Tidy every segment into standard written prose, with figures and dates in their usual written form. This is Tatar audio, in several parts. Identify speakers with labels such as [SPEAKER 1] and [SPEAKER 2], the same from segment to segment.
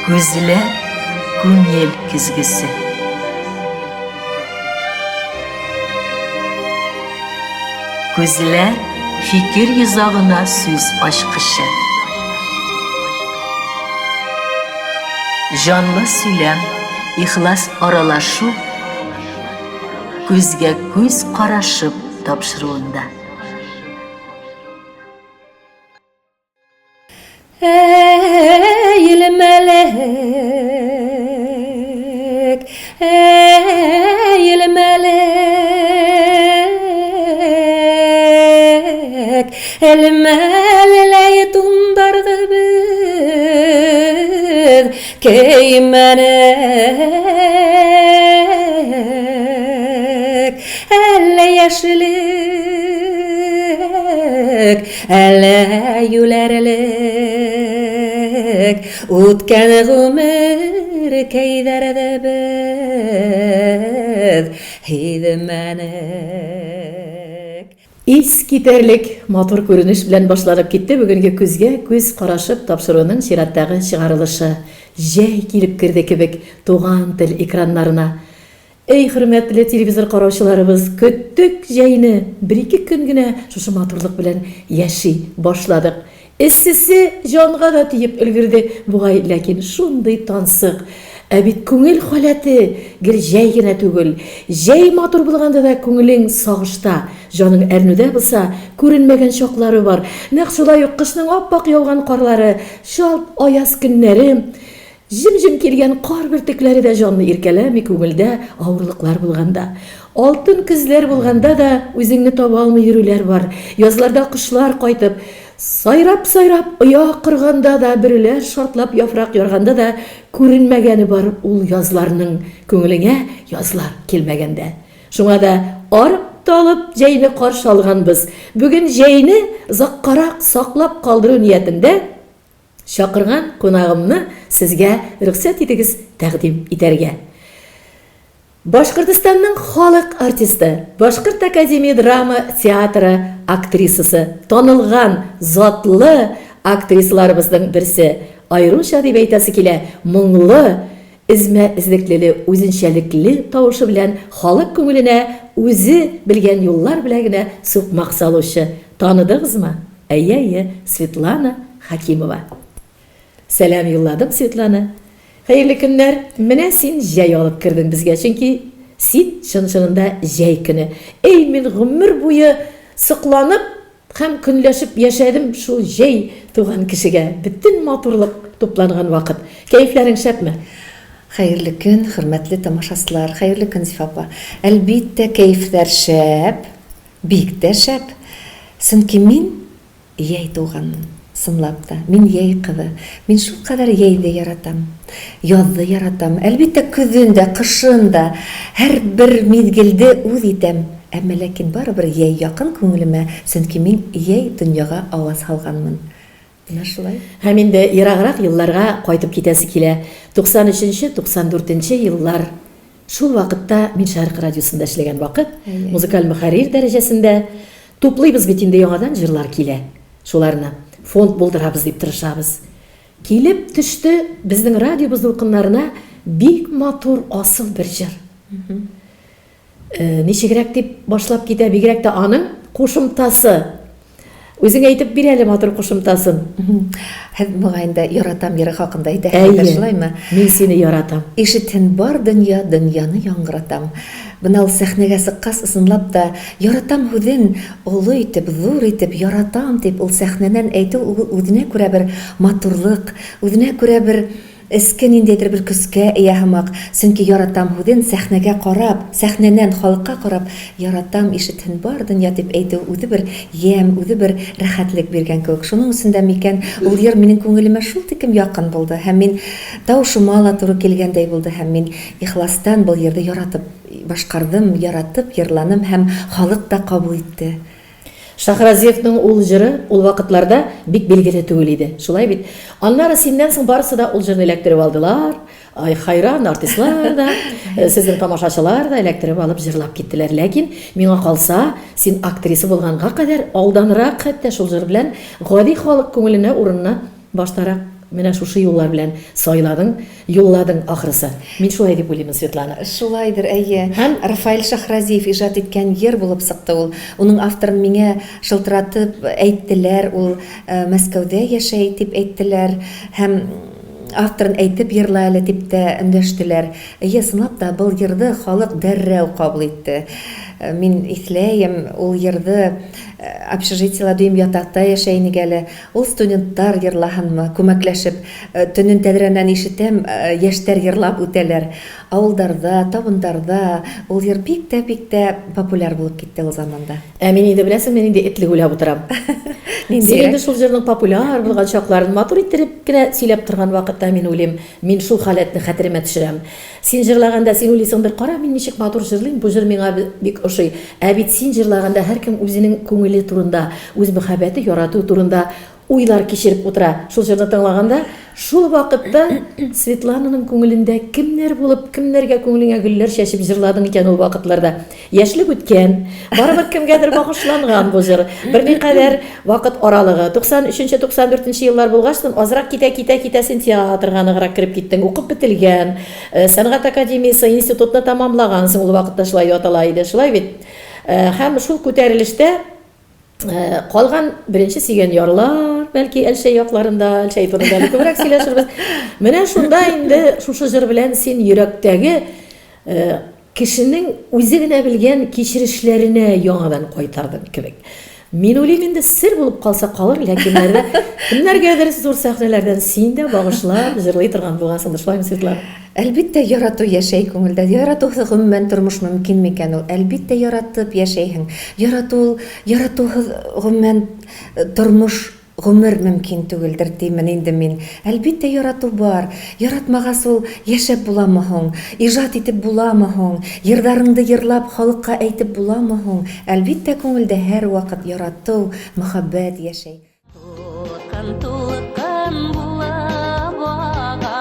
[SPEAKER 1] Күзләр күңел көзгесе. Күзләр фикер йозагына сүз ачкычы. Җанлы сөйләм, ихлас аралашу күзгә күз карашып тапшыруында.
[SPEAKER 2] Әй, мәләк, әй, мәләк, әлмәләй тундарды бер көймәнек, әллә яшьлек, Әллә юләрлек, үткән гомер кәйдәрдә без һидмәнек.
[SPEAKER 3] Искитәрлек матур күренеш белән башланып китте бүгенге Күзгә күз карашып тапшыруының чираттагы чыгарылышы. Җәй килеп керде кебек Туган тел экраннарына. Эй, хөрмәтле телевизор караучыларыбыз, көттек җәйне, бер-ике көн генә шушы матурлык белән яши башладык. Эссесе җанга да тиеп өлгерде бугай, ләкин шундый тансык. Ә бит күңел халәте гел җәй генә түгел. Җәй матур булганда да күңелең сагышта, җаның әрнүдә булса, күренмәгән чаклары бар. Нәкъ шулай ук кышның ап-ак яуган карлары, чалт аяз көннәре, Җем-җем килгән кар бөртекләре дә җанны иркәләми, күңелдә авырлыклар булганда. Алтын көзләр булганда да үзеңне таба алмый йөрүләр бар. Язларда кошлар кайтып, сайрап-сайрап оя корганда да, бөреләр шартлап яфрак ярганда да күренмәгәне бар ул язларның, күңелеңә язлар килмәгәндә. Шуңа да арып-талып җәйне каршы алганбыз. Бүген җәйне озаккарак саклап калдыру ниятендә Чакырган кунагымны сезгә рөхсәт итегез тәкъдим итәргә. Башкортостанның халык артисты, Башкорт академия драма театры актрисасы, танылган, затлы актрисаларыбызның берсе, аеруча дип әйтәсе килә, моңлы, эзмә-эзлеклеле, үзенчәлекле тавышы белән халык күңеленә үзе белгән юллар белән генә сукмак салучы. Таныдыгызмы? Әйе, әйе, Светлана Хәкимова. Сәлам юлладым, Светлана. Хәерле көннәр. Менә син җәй алып кердең безгә, чөнки син чын-чынында җәй көне. Эй, мин гомер буе сокланып һәм көнләшеп яшәдем шул җәй туган кешегә. Бөтен матурлык тупланган вакыт. Кәефләрең шәпме?
[SPEAKER 2] Хәерле көн, хөрмәтле тамашасылар. Хәерле көн, Зифа апа. Әлбиттә, кәефләр шәп. Бик тә шәп! Сөнки мин йәй туганмын. Сынлап та, мин йәй кызы. Мин шулкадәр йәйне яратам. Язны яратам. Әлбиттә, көзен дә, кышын да, һәрбер мизгелде үз итәм. Әмма ләкин барыбер йәй якын күңелемә, сөнки мин йәй дөньяга аваз һалганмын. Менә шулай.
[SPEAKER 3] Һәм инде ераграк елларга кайтып китәсе килә. 93 нче, 94 нче еллар. Шул вакытта мин Шәрык радиосында эшләгән вакыт, музыкаль мөхәррир дәрәҗәсендә. Туплыйбыз бит инде яңадан җырлар килә. Шуларны фонд булдырабыз дип тырышабыз. Килеп төште безнең радиобыз дулкыннарына бик матур асыл бер җыр. Э, ничегрәк дип башлап китә, бигрәк тә аның кушымтасы. Үзең әйтеп бир әле матур кушымтасын.
[SPEAKER 2] Һәм мөгаен дә яратам йыры хакында әйтәсеңдер, шулаймы?
[SPEAKER 3] Мин сине яратам.
[SPEAKER 2] Ишетһен бар дөнья, дөньяны яңгыратам. Менә ул сәхнәгә чыккач, ысынлап та, яратам һүзен олы итеп, зур итеп, яратам дип ул сәхнәдән әйтү ул үзенә күрә бер матурлык, үзенә күрә бер Эске ниндәйдер бер көскә ия һымак, сөнки яратам һүзен сәхнәгә карап, сәхнәнән халыкка карап, яратам, ишетһен бар дөнья дип әйтү үзе бер ямь, үзе бер рәхәтлек биргән кебек. Шуның өчен дә микән ул йыр минем күңелемә шул тикем якын булды һәм мин тавышыма ла туры килгәндәй булды һәм мин ихластан был йырды яратып башкардым, яратып йырланым һәм халык та кабул итте.
[SPEAKER 3] Шахразиевның ул җыры ул вакытларда бик билгеле түгел иде, шулай бит? Аннары синнән соң барысы да ул җырны эләктереп алдылар. Ай, хайран, артистлар да, сезнең тамашачылар да эләктереп алып җырлап киттеләр. Ләкин, миңа калса, син актриса булганга кадәр алданрак хәтта шул җыр белән гади халык күңеленә урынны баштарак. менә шушы юллар белән сайладың, юлладың ахрысы. Мин шулай дип уйлыймын, Светлана.
[SPEAKER 2] Шулайдыр, әйе.
[SPEAKER 3] Һәм.
[SPEAKER 2] Рафаэль Шәһразиев иҗат иткән йыр булып чыкты ул. Уның авторын миңа шылтыратып әйттеләр, ул Мәскәүдә яшәй дип әйттеләр. Һәм авторын әйтеп йырла әле дип тә эндәштеләр. Әйе, чынлап та, был йырды халык дәррәү кабул итте. Мин исләем, ул йырды общежитиела дөем ятакта яшәй инек әле. Ул студенттар йырлаһынмы, күмәкләшеп. Төнен тәҙрәнән ишетәм, яшьтәр йырлап үтәләр. Авылдарда, табындарда ул йыр бик тә, бик тә популяр булып китте ул заманда.
[SPEAKER 3] Ә мин инде, беләсеңме, нинди этлек уйлап утырам. Син инде шул җырның популяр булган чакларын матур иттереп кенә сөйләп торган вакытта мин уйлыйм, мин шул халәтне хәтеремә төшерәм. Син җырлаганда син уйлыйсыңдыр, кара, мин ничек матур җырлыйм, бу җыр миңа бик ошый. Ә бит син җырлаганда һәркем үзенең күңеле турында, үз мәхәббәте, ярату турында уйлар кичереп утыра. Шул җырны тыңлаганда, шул вакытта Светлананың күңелендә кемнәр булып, кемнәргә күңелеңә гөлләр чәчеп җырладың икән ул вакытларда? Яшьлек үткән, барыбер кемгәдер багышланган бу җыр. Берникадәр вакыт аралыгы, 93 нче, 94 нче еллар булгачтын, азрак китә, китә, китә син театрга ныграк кереп киттең, укып бетелгән, сәнгать академиясе, институтны тәмамлагансың, ул вакытта шулай атала иде, шулай бит? Һәм шул күтәрелештә Калган беренче сөйгән ярлар, бәлки Әлшәй якларында, Әлшәй турында әле күбрәк сөйләшербез. Менә шунда инде шушы җыр белән син йөрәктәге кешенең үзе генә белгән кичерешләренә яңадан кайтардың кебек. Мин уйлыйм инде сер булып калса калыр, ләкин нәрдә кемнәргәдер зур сәхнәләрдән син дә багышлап җырлый торган булгансыңдыр, шулаймы, Светлана?
[SPEAKER 2] Әлбиттә, ярату яшәй күңелдә. Яратусыз гомумән тормыш мөмкин микән ул? Әлбиттә, яратып яшәйһең. Ярату ул, яратусыз гомумән тормыш, гомер мөмкин түгелдер димен инде мин. Әлбиттә, ярату бар. Яратмагас ул яшәп буламы һуң? Ижат итеп буламы һуң? Йырдарыңды йырлап халыкка әйтеп буламы һуң? Әлбиттә, күңелдә һәрвакыт ярату, мөхәббәт яшәй.
[SPEAKER 1] Тулкын-тулкын булып ага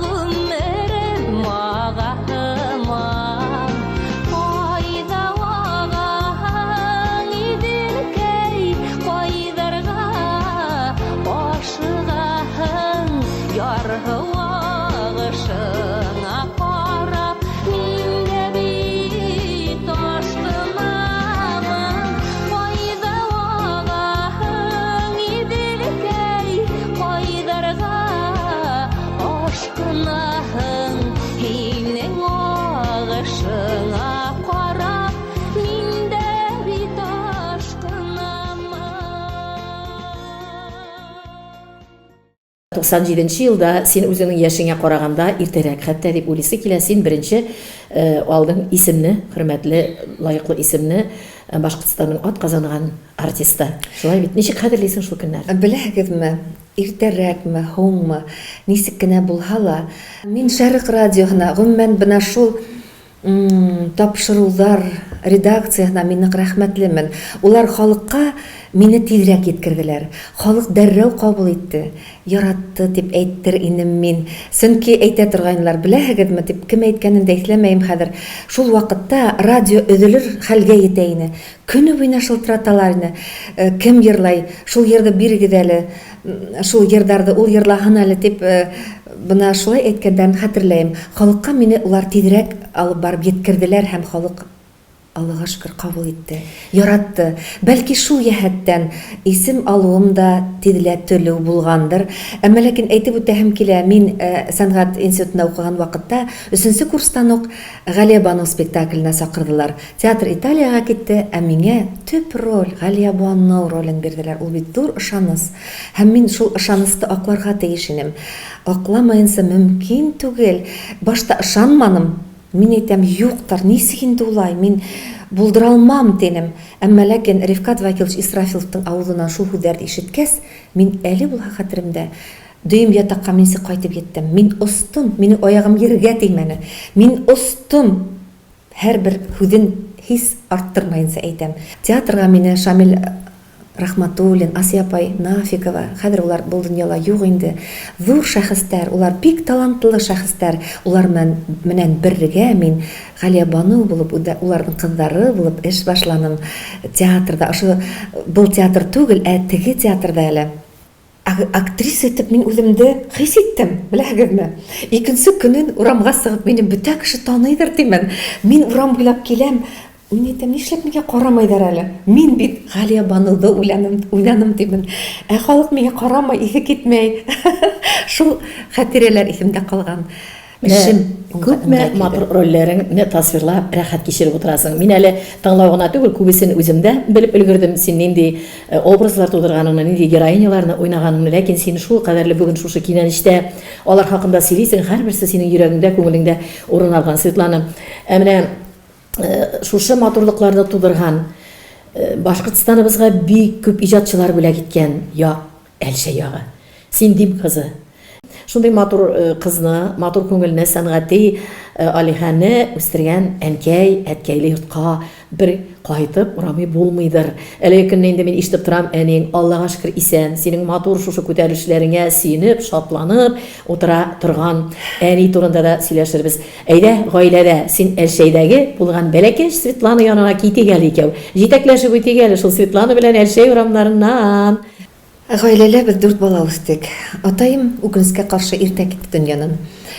[SPEAKER 1] Гомерем ага һыман. Кайда агаһың, Иделкәй, кайдарга ашыгаһың? Ярһу агышыңа карап, мин дә бит ашкынамын. Кайда агаһың, Иделкәй, кайдарга ашкынаһың? Һинең агышыңа карап, мин дә бит ашкынамын.
[SPEAKER 3] 97 нче елда син үзеңнең яшеңә караганда иртәрәк хәтта дип уйлыйсы килә, син беренче алдың исемне, хөрмәтле, лаеклы исемне, Башкортстанның атказанган артисты. Шулай бит? Ничек хәтерлисең шул көннәрне?
[SPEAKER 2] Беләгезме, иртәрәкме, һуңмы, ничек кенә булһа ла, мин Шәрык радиоһына, гомумән, бына шул Тапшырулар редакцияһенә мин нык рәхмәтлемен. Улар халыкка мине тизрәк йиткерделәр. Халык дәррәү кабул итте, яратты дип әйттер инем мин. Сөнки әйтә торгайнылар, беләһегезме, дип кем әйткәнен дә исләмәем хәзер. Шул вакытта радио өзелер хәлгә йитә ине. Көне буена шылтыраталар ине. Кем йырлай, шул йырды бирегез әле. Шул йырдарды ул йырлаһын әле дип, бына шулай әйткәннәрен хәтерләем. Халыкка мине улар тизрәк алып барып йиткерделәр һәм халык, Аллага шөкер, кабул итте, яратты. Бәлки шул йәһәттән исем алуым да тизләтелү булгандыр. Әмма ләкин әйтеп үтәһем килә, мин сәнгать институтында укыган вакытта өченче курстан ук Галиябану спектакленә чакырдылар. Театр Италиягә китте, ә миңа төп роль, Галиябану ролен бирделәр. Ул бит зур ышаныс. Һәм мин шул ышанысты акларга тиеш инем. Акламаенча мөмкин түгел. Башта ышанманым. Мин әйтәм, юктыр, ничек инде улай, мин булдыра алмам, динем. Әмма ләкин Рифкать Вакилович Исрафиловтың авызыннан шул һүзләрне ишеткәс, мин әле булһа хәтеремдә, Дөем ятакка минсе кайтып еттем. Мин остым, минем аягым ергә тимәне. Мин остым! Һәрбер һүзен һис арттырмаенча әйтәм. Театрга мине Шамил Рахматуллин, Асия апай Нафикова, хәзер улар бул дөньяла юк инде, зур шәхестәр, улар бик талантлы шәхестәр, улар менән бергә мин Галиябану булып, уларның кызлары булып эш башланым театрда. Ошо был театр түгел, ә теге театрда әле. Актриса итеп мин үземде хис иттем, беләһегезме? Икенче көнен урамга чыгып, мине бөтә кеше таныйдыр димен. Мин урам буйлап киләм, мин әйтәм, нишләп миңа карамайдар әле? Мин бит Галиябануды уйланым, уйнаным димен. Ә халык миңа карамай, исе китмәй. Шул хатирәләр исемдә калган.
[SPEAKER 3] Эшем күпме матур рольләреңне тасвирлап, рәхәт кичереп утырасың. Мин әле тыңлау гына түгел, күбесен үзем дә белеп өлгердем. Син нинди э, образлар тудырганыңны, нинди героиняларны уйнаганыңны, ләкин син шул кадәрле бүген шушы кинәнечтә алар хакында сөйлисең, һәрберсе синең йөрәгеңдә, күңелеңдә урын алган, Светлана. Ә менә э, шушы матурлыкларны тудырган э, Башкортстаныбызга бик күп иҗатчылар бүләк иткән як Әлшәй ягы. Син Дим кызы. Шундый матур кызны, матур күңелне, сәнгати алиһәне үстергән әнкәй, әткәйле йортка бер кайтып урамый булмыйдыр. Әлеге көнне инде мин ишетеп торам, әниең, Аллага шөкер, исән, синең матур шушы күтәрелешләреңә сөенеп, шатланып утыра торган әни турында да сөйләшербез. Әйдә, гаиләдә, син Әлшәйдәге булган бәләкәч Светлана янына китик әле икәү. Җитәкләшеп үтик әле шул Светлана белән Әлшәй урамнарыннан.
[SPEAKER 2] Гаиләлә без дүрт бала үстек. Атаем, үкенечкә каршы, иртә китте дөньядан.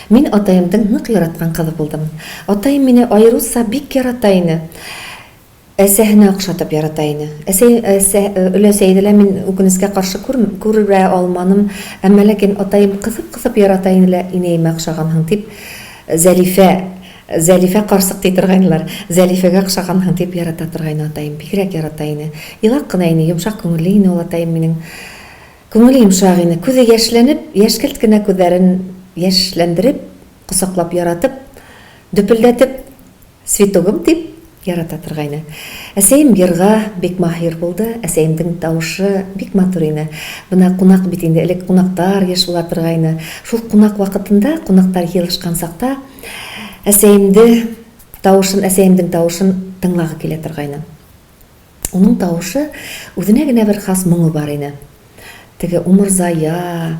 [SPEAKER 2] Мин атаемдың нык яраткан кызы булдым. Атаем мине аеруча бик ярата ине. Әсәһенә охшатып ярата ине. Әсәй, әсә, өләсәйне лә мин, үкенечкә каршы, күр, күрә алманым. Әмма ләкин атаем кысып-кысып ярата ине лә, инәемә охшаганһың дип, Зәлифә, Зәлифә карчык ди торгайнылар. Зәлифәгә охшаганһың дип ярата торгайны атаем. Бигрәк ярата ине. Елак кына ине, йомшак күңелле ине ул атаем минең. Күңеле йомшак ине. Күзе яшьләнеп, яшькелт кенә күзләрен яшьләндереп, кочаклап яратып, дөпелдәтеп, Цветогым дип ярата торгайны. Әсәем йырга бик маһир булды, әсәемдең тавышы бик матур ине. Бына кунак бит инде, элек кунактар еш була торгайны. Шул кунак вакытында, кунактар елышкан чакта, әсәемде тавышын, әсәемдең тавышын тыңлагы килә торгайны. Уның тавышы үзенә генә бер хас моңы бар ине. Теге Умырзая,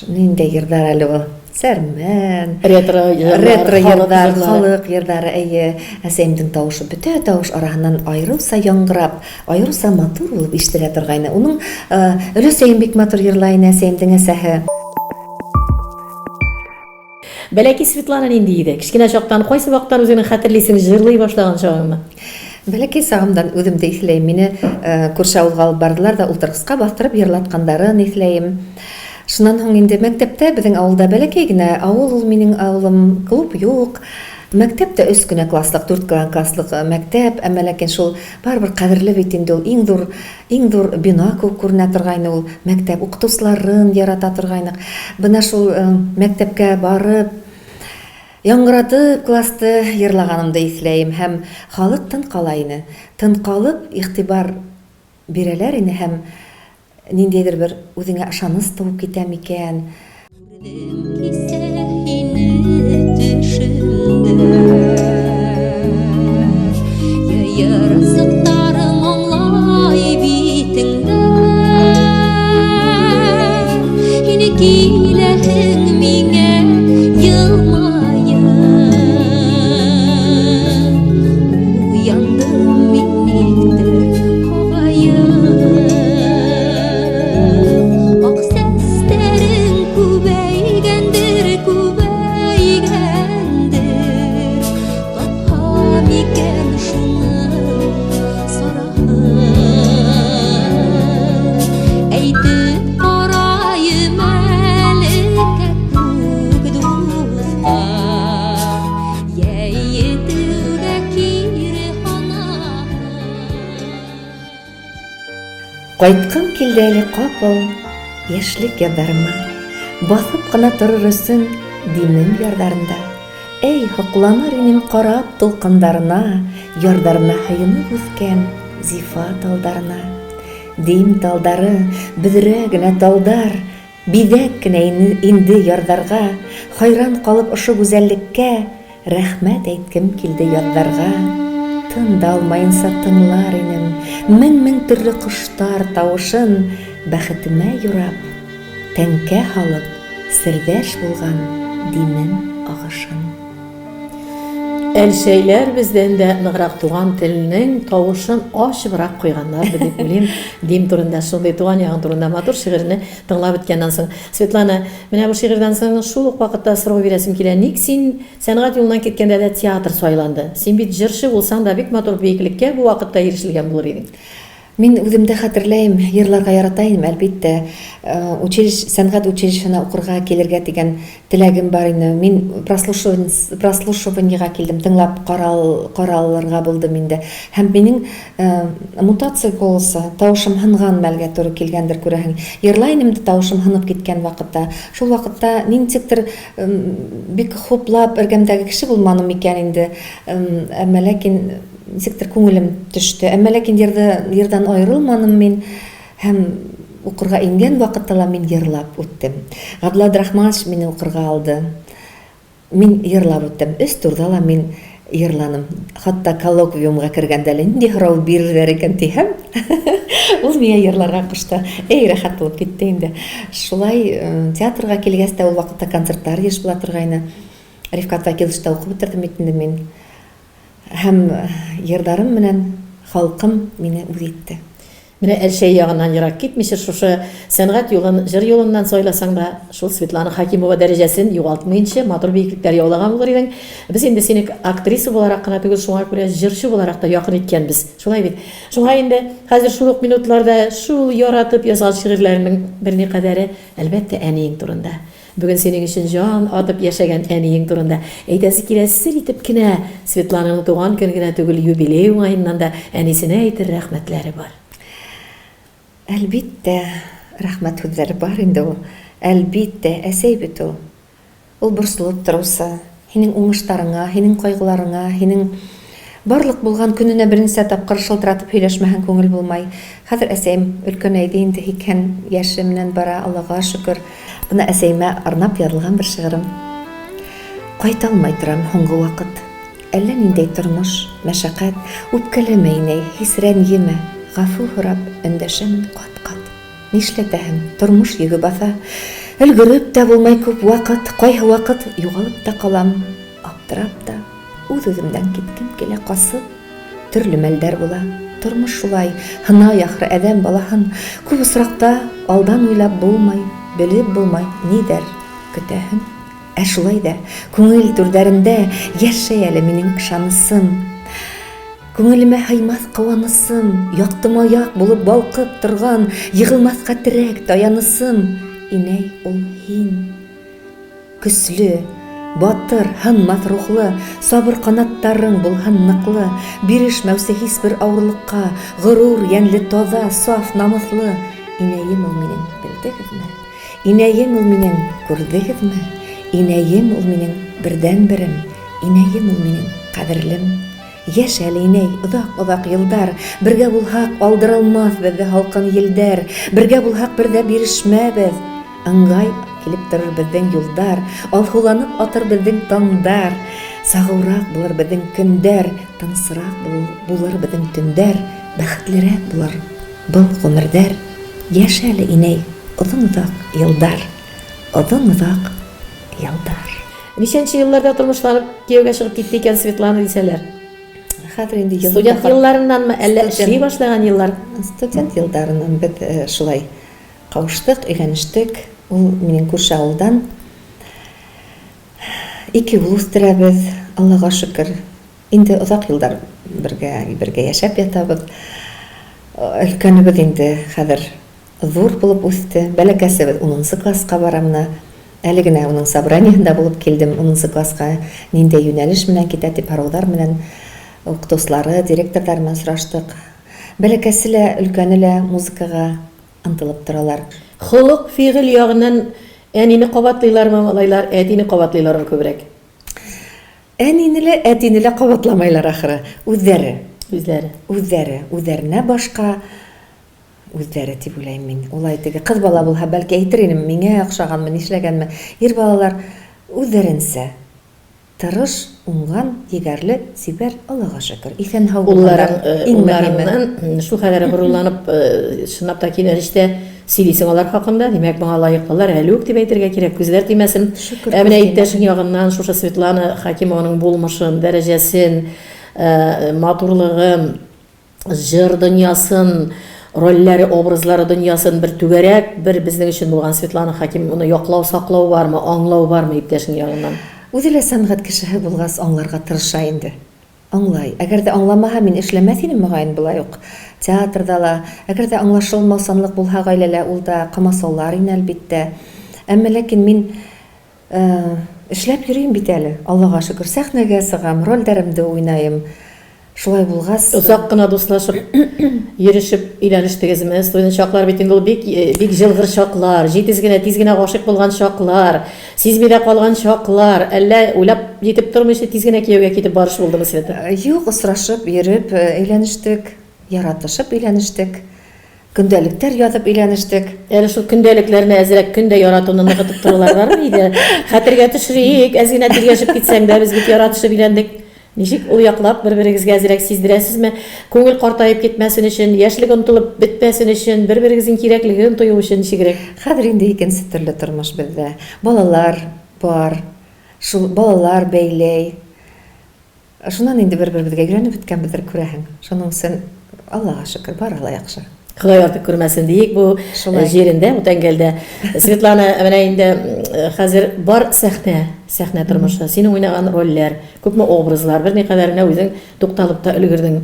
[SPEAKER 2] Ниндәй йырдар әле ул? Сәрмән.
[SPEAKER 3] Ретро йырлар,
[SPEAKER 2] ретро йырлар, халык йырлары, әйе. Әсәемнең тавышы бөтә тавыш араһыннан аерылса яңгырап, аерылса матур булып ишетелә торгайны. Уның өләсәем бик матур йырлай ине, әсәемнең әсәһе.
[SPEAKER 3] Бәләкәй Светлана нинди иде? Кечкенә чактан, кайсы вакыттан үзеңне хәтерлисең, җырлый башлаган чагыңны?
[SPEAKER 2] Бәләкәй чагымдан үзем дә исләйм. Мине күрше авылга алып бардылар да, утыргычка бастырып җырлатканнарын исләем. Шуннан һуң инде мәктәптә, безнең авылда бәләкәй генә авыл ул минем авылым, клуб юк. Мәктәп тә өч кенә класслык, дүрт кенә класслык мәктәп, әмма ләкин шул барыбер кадерле бит инде ул, иң зур Иң зур бина кебек күренә торгайны ул мәктәп. Укытучыларын ярата торгайнык. Менә шул мәктәпкә барып, яңгыратып классты ерлаганымды исләем һәм халык тын кала ине. Тын калып, игътибар бирәләр ине һәм ниндәйдер бер үзеңә ышаныч туып китә микән?
[SPEAKER 4] Күрдем кисә һине төшемдә. Ярасыктары маңлай битеңдә. Һине киләһең миңә елмаеп. Уяндым мин никтер агаеп. Ак сәстәрең күбәйгәндер, күбәйгәндер. Тапһа микән шуны сараһын. Әйтеп караем әле кәккүк дуска. Йәй кире һанаһын.
[SPEAKER 2] Кайткым килде әле капыл яшьлек язларыма, Басып кына торыр өчен димем ярдарында. Әй, һокланыр инем карап тулкындарына, Ярдарына һыенып үскән зифа талдарына. Дим талдары, бөдрә генә талдар, Бизәк кенә инде ярдарга, Хайран калып ошо гүзәллеккә, Рәхмәт әйткем килде язларга, Тын да алмаенча тыңлар инем, Мең-мең төрле коштар тавышын Бәхетемә юрап, тәңкә һалып, Сердәш булган димем агышын.
[SPEAKER 3] Әлшәйләр бездән дә ныграк туган телнең тавышын ачыбрак куйганнардыр дип уйлыйм. Дим турында, шундый туган ягың турында матур шигырьне тыңлап беткәннән соң. Светлана, менә бу шигырьдән соң шул ук вакытта сорау бирәсем килә, ник син сәнгать юлыннан киткәндә дә театр сайланды? Син бит җырчы булсаң да бик матур биеклеккә бу вакытта ирешелгән булыр идең.
[SPEAKER 2] Мин үзем дә хәтерләем, ерларга ярата идем, әлбиттә. Училищ, сәнгать училищесына укырга килергә дигән теләгем бар иде. Мин прослушиваниегә килдем, тыңлап карал, каралырга булдым инде. Һәм минем мутация голоса, тавышым һынган мәлгә туры килгәндер, күрәһең. Ерлай идем дә тавышым һынып киткән вакытта. Шул вакытта ничектер бик хуплап эргәмдәге кеше булманым микән инде. Әмма ләкин Ничектер күңелем төште. Әмма ләкин ерда, ердан аерылманым мин. Һәм укырга ингән вакытта ла мин ерлап үттем. Габдулла Абдрахманович мине укырга алды. Мин ерлап үттем. Өс турда ла мин ерланым. Хатта коллоквиумга кергәндә әле нинди һорау бирерләр икән диһәм, ул миңа ерларга кушты. Эй, рәхәт булып китте инде. Шулай театрга килгәч тә ул вакытта концертлар еш була торгайны. Рифкат Вәкиловичта укып бетердем бит инде мин. Һәм йырдарым менән халкым мине үз итте.
[SPEAKER 3] Менә Әлшәй ягыннан ерак китмичә, шушы сәнгать юлын җыр юлыннан сайласаң да, шул Светлана Хәкимова дәрәҗәсен югалтмыенча, матур биеклекләр яулаган булыр идең. Без инде сине актриса буларак кына түгел, шуңа күрә җырчы буларак та якын иткәнбез. Шулай бит? Шуңа инде хәзер шул ук минутларда шул яратып язган шигырьләреңнең берникадәре, әлбәттә, әниең турында. Бүген синең өчен җан атып яшәгән әниең турында әйтәсе килә, сер итеп кенә, Светлананың туган көн генә түгел, юбилей уңаеннан да әнисенә әйтер рәхмәтләре бар.
[SPEAKER 2] Әлбиттә, рәхмәт һүзләре бар инде ул. Әлбиттә, әсәй бит ул. Ул борсылып торучы, һинең уңыштарыңа, һинең кайгыларыңа, һинең барлык булган көненә берничә тапкыр шылтыратып һөйләшмәһәң күңел булмай. Хәзер әсәем өлкәнәйде инде, һикһән яше менән бара, Аллага шөкер. Менә әсәемә арнап язылган бер шигырем. Кайта алмай торам һуңгы вакыт. Әллә ниндәй тормыш, мәшәкать, Үпкәләмә, инәй, һис рәнҗемә, Гафу һорап эндәшәмен кат-кат. Нишләтәһең, тормыш йөге баса. Өлгереп тә булмай күп вакыт, Кайһы вакыт югалып та калам, Аптырап та, үз-үземнән киткем килә касып. Төрле мәлдәр була, тормыш шулай, Һынай ахры адәм балаһын. Күп очракта алдан уйлап булмай, Белеп булмай нидер көтәһен. Ә шулай да күңел түрдәрендә Яшәй әле минем ышанысым. Күңелемә һыймас куанысым, Якты маяк булып балкып торган, Егылмаска терәк, таянысым, Инәй, ул һин. Көчле, батыр, һынмас рухлы, Сабыр канаттарың булһын ныклы, Бирешмәүче һичбер авырлыкка, Горур, йәнле, таза, саф, намуслы, Инәем ул минем, белдегезме? Инәем ул минем, күрдегезме? Инәем ул минем, бердәнберем, Инәем ул минем, кадерлем. Яшә әле, инәй, озак-озак елдар, Бергә булһак, алдырылмас безне һалкын елдәр, Бергә булһак, бер дә бирешмәбез. Ыңгай килеп торыр безнең юлдар, Алһуланып атыр безнең таңдар, Сагыурак булыр безнең көндәр, Тынысрак булыр безнең төндәр, Бәхетлерәк булыр был гомердәр. Яшә әле, инәй, озын-озак елдар, Озын-озак елдар.
[SPEAKER 3] Ничәнче елларда тормышланып кияүгә чыгып китте икән Светлана дисәләр?
[SPEAKER 2] Хәзер инде
[SPEAKER 3] ел Студент елларыннанмы, әллә эшли башлаган еллар?
[SPEAKER 2] Студент елларыннан без э, шулай кавыштык, өйләнештек. Ул минем күрше авылдан. Ике ул үстерәбез, Аллага шөкер. Инде озак еллар бергә бергә яшәп ятабыз. Өлкәнебез инде хәзер Зур булып үсте. Бәләкәсебез унынчы класска бара менә. Әле генә уның собраниесендә булып килдем. Унынчы класска ниндәй юнәлеш белән китә дип һораулар белән укытучылары, директорлар белән сораштык. Бәләкәсе лә, өлкәне лә музыкага ынтылып торалар.
[SPEAKER 3] Холык, фигыль ягыннан әнине кабатлыйлармы малайлар, әтине кабатлыйлармы күбрәк?
[SPEAKER 2] Әнине лә, әтине лә кабатламайлар ахры. Үзләре.
[SPEAKER 3] Үзләре.
[SPEAKER 2] Үзләре. Үзләренә башка Үзләре дип уйлыйм мин. Улай теге кыз бала булһа, бәлки әйтер инем, миңа охшаганмы, нишләгәнме. Ир балалар үзләренсә. Тырыш, уңган, егәрле, чибәр, Аллага шөкер. Исән-һау булганнар,
[SPEAKER 3] Улларың,
[SPEAKER 2] иң мөһиме.
[SPEAKER 3] улларыңнан шул кадәр горурланып, чынлап та кинәнечтә Сөйлисең алар хакында, димәк, моңа лаеклылар әле үк дип әйтергә кирәк, күзләр тимәсен.
[SPEAKER 2] Шөкер,
[SPEAKER 3] Ә менә
[SPEAKER 2] күз
[SPEAKER 3] иптәшең ягыннан шушы Светлана Хакимованың булмышын, дәрәҗәсен, матурлыгын, җыр дөньясын, рольләре, образлары дөньясын бер түгәрәк, бер безнең өчен булган Светлана Хакимованы яклау, саклау бармы, аңлау бармы иптәшең ягыннан?
[SPEAKER 2] Үзе лә сәнгать кешеһе булгас, аңларга тырыша инде. Аңлай. Әгәр дә аңламаһа, мин эшләмәс идем, мөгаен, болай ук. Театрда ла. Әгәр дә аңлашылмаусанлык булһа гаиләлә, ул да комасаулар ине, әлбиттә. Әмма ләкин мин эшләп йөрим бит әле, Аллага шөкер. Сәхнәгә чыгам, рольдәремдә уйнаем. Шулай булгас.
[SPEAKER 3] Озак кына дуслашып, йөрешеп өйләнештегезме? Студент чаклар бит инде ул бик, бик җылгыр чаклар, җитез генә, тиз генә гашыйк булган чаклар. Сизми дә калган чаклар, әллә уйлап җитеп тормыйча тиз генә кияүгә китеп барыш булдымы, Света?
[SPEAKER 2] Юк, очрашып, йөреп өйләнештек, яратышып өйләнештек, көндәлектәр язып өйләнештек.
[SPEAKER 3] Әле шул көндәлекләрне әзрәк көн дә яратуны ныгытып торулар бармы иде? Хәтергә төшерик, әз генә тиргәшеп китсәң дә, без бит яратышып өйләндек. Ничек ул яклап бер-берегезгә әзрәк сиздерәсезме? Күңел картаеп китмәсен өчен, яшьлек онытылып бетмәсен өчен, бер-берегезнең кирәклеген тою өчен ничегрәк?
[SPEAKER 2] Хәзер инде икенче төрле тормыш бездә. Балалар бар. Шул балалар бәйләй. Шуннан инде бер-беребезгә өйрәнеп беткәнбездер, күрәһең. Шуның өчен, Аллага шөкер, бары ла яхшы.
[SPEAKER 3] Ходай артык күрмәсен диик бу
[SPEAKER 2] Шулай.
[SPEAKER 3] җирендә, бу тәңгәлдә. Светлана, менә инде хәзер бар сәхнә, сәхнә тормышы, синең уйнаган рольләр, күпме образлар, берникадәренә үзең тукталып та өлгердең.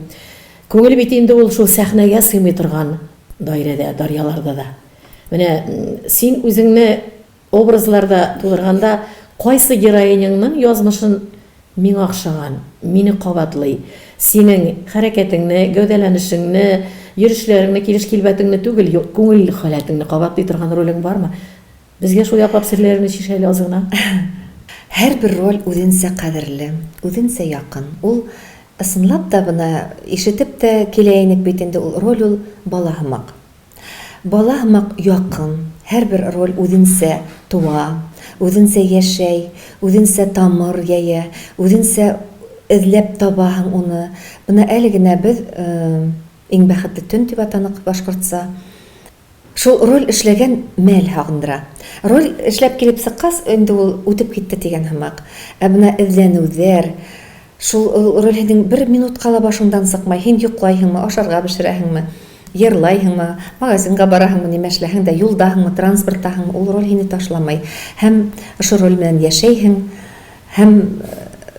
[SPEAKER 3] Күңел бит инде ул шул сәхнәгә сыймый торган даирәдә, дарьяларда да. Менә син үзеңне Образларда тудырганда кайсы героиняңның язмышын миңа охшаган, мине кабатлый, синең хәрәкәтеңне, гәүдәләнешеңне, йөрешләреңне, килеш-килбәтеңне түгел, юк, күңел халәтеңне кабатлый торган ролең бармы? Безгә шул яклап серләреңне чиш әле аз гына.
[SPEAKER 2] Һәрбер роль үзенчә кадерле, үзенчә якын. Ул, ысынлап та, бына ишетеп тә килә инек бит инде, ул роль ул бала һымак. Бала һымак якын, һәрбер роль үзенчә туа, үзенчә яшәй, үзенчә тамыр йәя, үзенчә эзләп табаһың уны. Менә әле генә без Иң бәхетле төн дип атанык башкортча. Шул роль эшләгән мәл һагындыра. Роль эшләп килеп чыккач, инде ул үтеп китте дигән һымак. Ә менә эзләнүләр, Шул роль һинең бер минутка ла башыңдан сыкмай. Һин йоклайһыңмы, ашарга пешерәһеңме, йырлайһыңмы, магазинга бараһыңмы, нимә эшләһең дә, юлдаһыңмы, транспорттаһыңмы, ул роль һине ташламай. Һәм ошо роль белән яшәйһең, һәм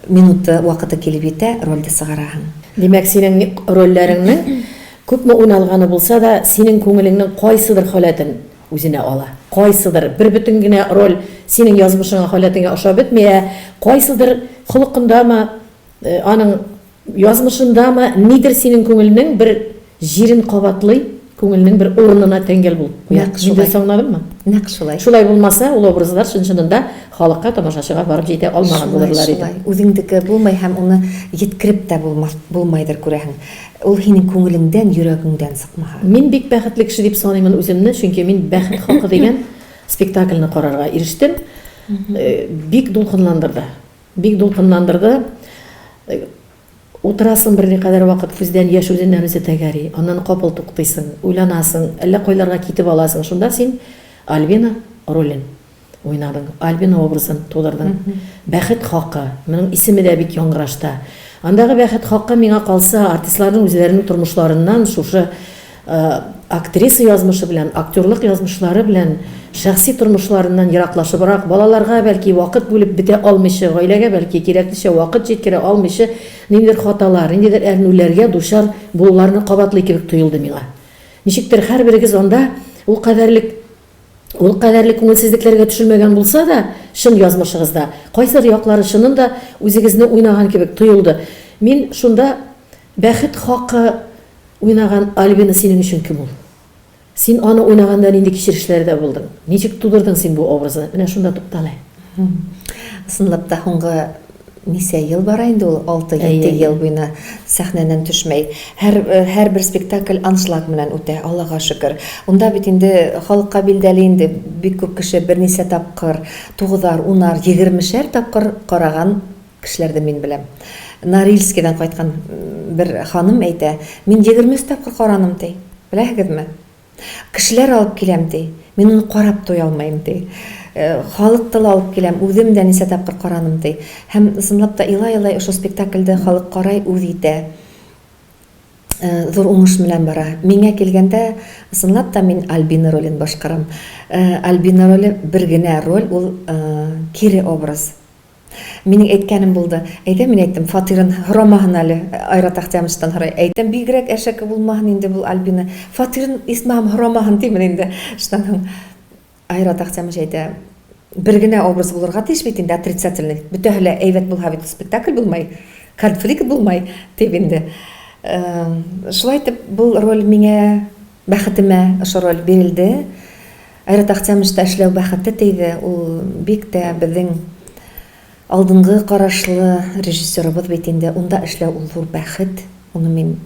[SPEAKER 2] минуты, вакыты килеп йитә, рольдә сыгараһың.
[SPEAKER 3] Димәк, синең рольләреңнең күпме уйналганы булса да, синең күңелеңнең кайсыдыр халәтен үзенә ала. Кайсыдыр, бер бөтен генә роль синең язмышыңа, халәтеңә ошап бетми, ә кайсыдыр холыкындамы, аның язмышындамы, нидер синең күңелнең бер җирен кабатлый, күңелнең бер урынына тәңгәл булып куя.
[SPEAKER 2] Нәкъ
[SPEAKER 3] Мин
[SPEAKER 2] шулай.
[SPEAKER 3] дөрес аңладыммы?
[SPEAKER 2] Нәкъ шулай.
[SPEAKER 3] Шулай булмаса, ул образлар чын-чынында халыкка, тамашачыга барып җитә алмаган
[SPEAKER 2] Шулай,
[SPEAKER 3] булырлар иде.
[SPEAKER 2] шулай. Үзеңдеке булмый һәм уны еткереп тә булмас, булмайдыр, күрәһең. Ул һинең күңелеңдән, йөрәгеңдән сыкмаһа.
[SPEAKER 3] Мин бик бәхетле кеше дип саныймын үземне, чөнки мин Бәхет хакы дигән спектакльне карарга ирештем. Бик дулкынландырды. Бик дулкынландырды. Утырасың берникадәр вакыт, күздән яшь үзеннән-үзе тәгәри. Аннан капыл туктыйсың, уйланасың, әллә кайларга китеп аласың. Шунда син Альбина ролен Уйнадың, Альбина образын тудырдың. Бәхет хакы, моның исеме дә бик яңгырашта. Андагы бәхет хакы, миңа калса, артистларның үзләренең тормышларыннан шушы актриса язмышы белән, актерлык язмышлары белән, шәхси тормышларыннан ераклашыбрак, балаларга, бәлки, вакыт бүлеп бетә алмыйча, гаиләгә, бәлки, кирәкнечә вакыт җиткерә алмыйча, ниндидер хаталар, ниндидер әрнүләргә дучар булуларны кабатлый кебек тоелды миңа. Ничектер һәрберегез анда ул кадәрлек Ул кадәрле күңелсезлекләргә төшермәгән булса да, чын язмышыгызда, кайсыдыр яклары чынын да үзегезне уйнаган кебек тоелды. Мин шунда Бәхет хакы уйнаган Альбина синең өчен кем ул? Син аны уйнаганда нинди кичерешләрдә булдың? Ничек тудырдың син бу образны? Менә шунда туктал әле.
[SPEAKER 2] Ысынлап та, һуңгы Ничә ел бара инде ул, алты-җиде ел буена сәхнәдән төшмәй. Һәр, һәрбер спектакль аншлаг белән үтә, Аллага шөкер. Унда бит инде халыкка билдәле инде, бик күп кеше берничә тапкыр, тугызар, унар, егермешәр тапкыр караган кешеләр дә мин беләм. Норильскидан кайткан бер ханым әйтә, мин 23 тапкыр караным, ди. Беләһегезме? Кешеләр алып киләм, ди. Мин аны карап туя алмыйм, ди. Халык та алып киләм, үзем дә ничә тапкыр караным, ди. Һәм чынлап та елай-елай ошо спектакльдә халык карай, үз итә. Зур уңыш белән бара. Миңа килгәндә, чынлап та мин Альбина ролен башкарам. Альбина роле бер генә роль, ул кире образ. Минең әйткәнем булды. Әйдә, мин әйттем, фатирын һорамаһын әле, Айрат Ахтямовичтан һорай. Әйтәм, бигрәк әшәке булмаһын инде бул Альбина. Фатирын исмаһам һорамаһын димен инде. Шуннан һуң Айрат Ахтямович әйтә, бер генә образ булырга тиеш бит инде отрицательный. Бөтәһе лә әйбәт булһа бит спектакль булмай, конфликт булмай, дип инде. Шулай итеп, бу роль миңа бәхетемә ошо роль бирелде. Айрат Ахтямовичта эшләү бәхете тиде, ул бик тә безнең алдынгы карашлы режиссерыбыз бит инде, унда эшләү ул зур бәхет, уны мин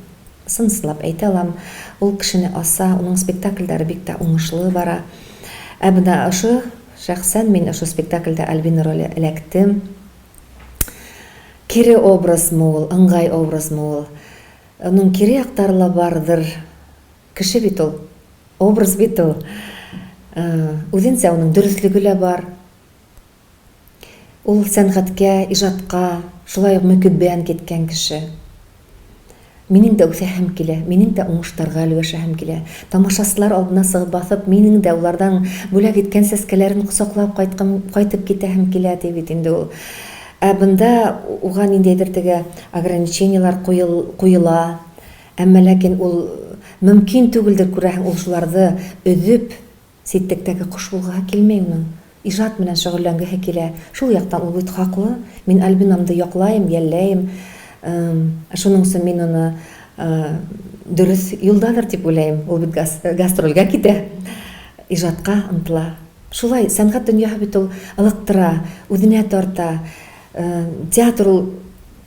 [SPEAKER 2] сын-сынлап әйтә алам. Ул кешене аса, уның спектакльләре бик тә уңышлы бара. Ә менә ошо, шәхсән мин ошо спектакльдә Альбина роле эләктем. Кире образмы ул, ыңгай образмы ул? Аның кире яктары ла бардыр. Кеше бит ул. Образ бит ул. Үзенчә аның дөреслеге лә бар. Ул сәнгатькә, иҗатка шулай ук мөкиббән киткән кеше. Минем дә үсәһем килә, минем дә уңышларга өлгәшәһем килә. Тамашачылар алдына чыгып басып, минем дә улардан бүләк иткән сәскәләрен кочаклап кайткым, кайтып китәһем килә, ди бит инде ул. Ә бында уга ниндәйдер теге ограничениеләр куела. Әмма ләкин ул мөмкин түгелдер, күрәһең, ул шуларны өзеп, ситлектәге кош булгыһы килмәй уның. Ижат белән шөгыльләнгеһе килә. Шул яктан ул бит хаклы. Мин Альбинамды яклаем, йәлләем. Шуның өчен мин аны дөрес юлдадыр дип уйлаем. Ул бит гастрольгә китә, ижатка омтыла. Шулай, сәнгать дөньяһы бит ул ылыктыра, үзенә тарта. Театр ул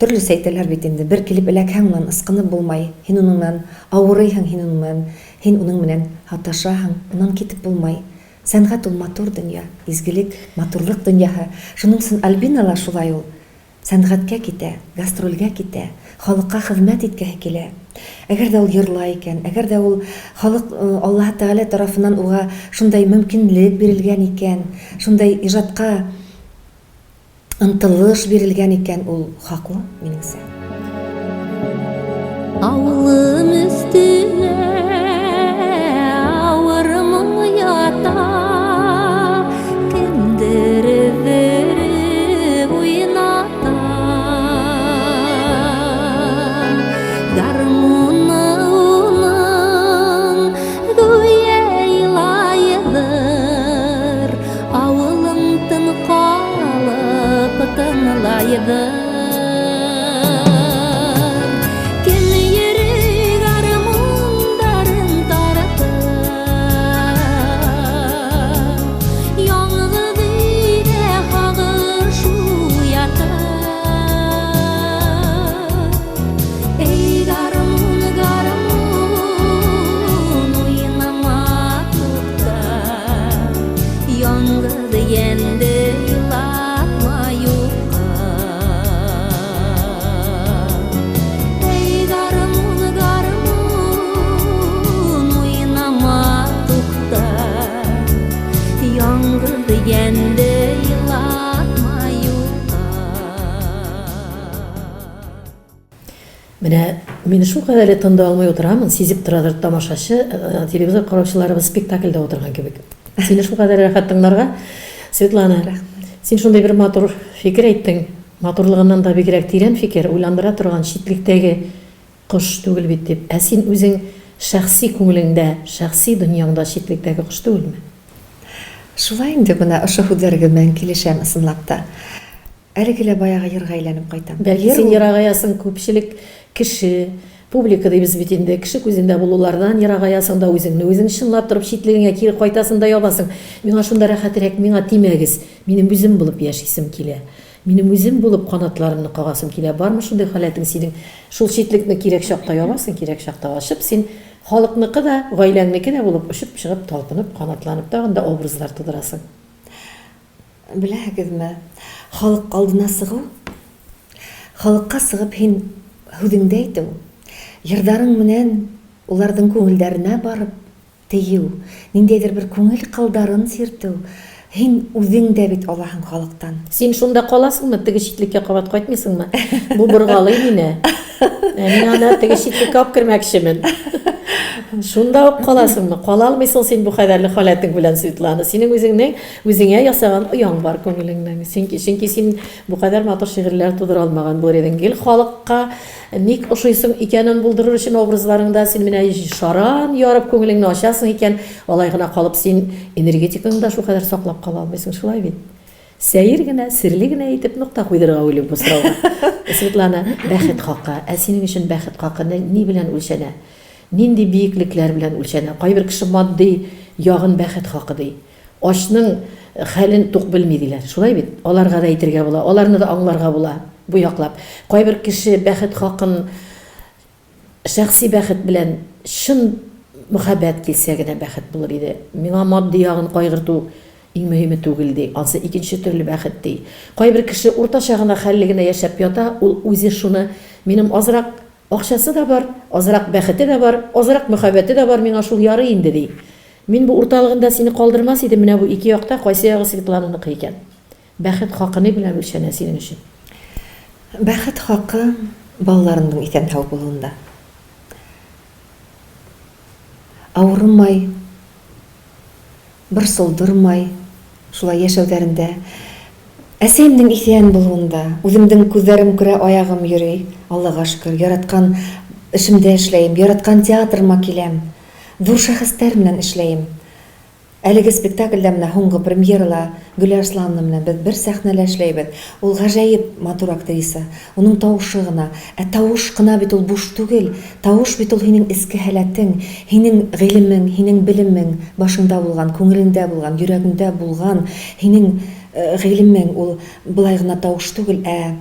[SPEAKER 2] Төрлесе әйтәләр бит инде, бер килеп эләкһәң уннан ыскынып булмай, һин уның менән авырыйһың, һин уның менән, һин уның менән һаташаһың, уннан китеп булмай. Сәнгать ул матур дөнья, изгелек, матурлык дөньяһы. Шуның өчен Альбина ла шулай ул сәнгатькә китә, гастрольгә китә, халыкка хезмәт иткәһе килә. Әгәр дә ул йырлай икән, әгәр дә ул халык Аллаһы Тәгалә тарафыннан уга шундай мөмкинлек бирелгән икән, шундай ижатка Ынтылыш бирелгән икән, ул хаклы, минеңсә.
[SPEAKER 4] Авылым өстенә авыр моң ята, Кемдер өздереп уйната. Гармуны уның гүя илайдыр, Авылым тын калып тыңлайдыр. Кем йөри гармундарын тартып, Яңгыз өйдә сагыш уятып. Эй, гармун, гармун, уйнама тукта. Яңгыз йәнде елатма юкка. Эй, гармун, гармун, уйнама тукта. Яңгыз йәнде елатма юкка.
[SPEAKER 3] Менә мин шулкадәрле тын да алмый утырамын, сизеп торадыр тамашачы, э, телевизор караучыларыбыз спектакльдә утырган кебек. Сине шулкадәр рәхәт тыңларга. Светлана, син шундый бер матур фикер әйттең. Матурлыгыннан да бигрәк тирән фикер, уйландыра торган читлектәге кош түгел бит дип. Ә син үзең шәхси күңелеңдә, шәхси дөньяңда читлектәге кош түгелме?
[SPEAKER 2] Шулай инде, менә ошо һүзләргә мин килешәм ысынлап та. Әлеге лә баягы ерга әйләнеп кайтам.
[SPEAKER 3] Бәлки син ерагаясың, күпчелек кеше, публика дибез бит инде, кеше күзендә булулардан ерагаясың да, үзеңне үзең чынлап торып читлегеңә кире кайтасың да ябасың. Миңа шунда рәхәтрәк, миңа тимәгез, минем үзем булып яшисем килә. Минем үзем булып канатларымны кагасым килә. Бармы шундый халәтең синең? Шул читлекне кирәк чакта ябасың, кирәк чакта ачып, син халыкныкы да, гаиләңнеке дә булып очып чыгып, талпынып, канатланып тагын да образлар тудырасың.
[SPEAKER 2] Беләһегезме, халык алдына сыгу, халыкка сыгып һин һүзеңдә әйтү, йырдарың менән уларның күңелдәренә барып тию, ниндәйдер бер күңел кылдарын сиртү, һин үзең дә бит алаһың халыктан.
[SPEAKER 3] Син шунда каласыңмы, теге читлеккә кабат кайтмыйсыңмы? Бу боргалый мине. Ә мин аны теге читлеккә алып кермәкчемен. Шунда ук каласыңмы? Кала алмыйсың син бу кадәрле халәтең белән, Светлана. Синең үзеңнең үзеңә ясаган ояң бар күңелеңнең. Чөнки, чөнки син бу кадәр матур шигырьләр тудыра алмаган булыр идең. Гел халыкка Ник ошыйсың икәнен булдырыр өчен образларыңда син менә шаран ярып күңелеңне ачасың икән, алай гына калып син энергетикаңны да шулкадәр саклап кала алмыйсың, шулай бит? Сәер генә, серле генә итеп нокта куйдырырга уйлыйм бу сорауга. Светлана, бәхет хакы, ә синең өчен бәхет хакы ни белән үлчәнә? Нинди биеклекләр белән үлчәнә? Кайбер кеше матди ягын бәхет хакы ди. Ачның хәлен тук белми, диләр. Шулай бит? Аларга да әйтергә була, аларны да аңларга була бу яклап. Кайбер кеше бәхет хакын шәхси бәхет белән чын мөхәббәт килсә генә бәхет булыр иде. Миңа матди ягын кайгырту иң мөһиме түгел, ди. Ансы икенче төрле бәхет, ди. Кайбер кеше уртача гына хәлле генә яшәп ята, ул үзе шуны, минем азрак акчасы да бар, азрак бәхете дә бар, азрак мөхәббәте дә бар, миңа шул ярый инде, ди. Мин бу урталыгында сине калдырмас идем, менә бу ике якта кайсы ягы Светлананыкы икән? Бәхет хакы ни белән үлчәнә синең өчен?
[SPEAKER 2] Бәхет хакы балаларымның исән-һау булуында. Авырмай, борсылдырмай шулай яшәүләрендә. Әсәемнең исән булуында, үземнең күзләрем күрә, аягым йөри, Аллага шөкер, яраткан эшемдә эшләем, яраткан театрыма киләм. Зур шәхесләр белән эшләем. Әлеге спектакльдә менә һуңгы премьерала Гөлә Арслановна белән без бер сәхнәлә эшләйбез. Ул гаҗәеп матур актриса. Уның тавышы гына. Ә тавыш кына бит ул буш түгел. Тавыш бит ул һинең эске һәләтең, һинең гыйлемең, һинең белемең, башыңда булган, күңелеңдә булган, йөрәгеңдә булган һинең гыйлемең. Ул болай гына тавыш түгел, ә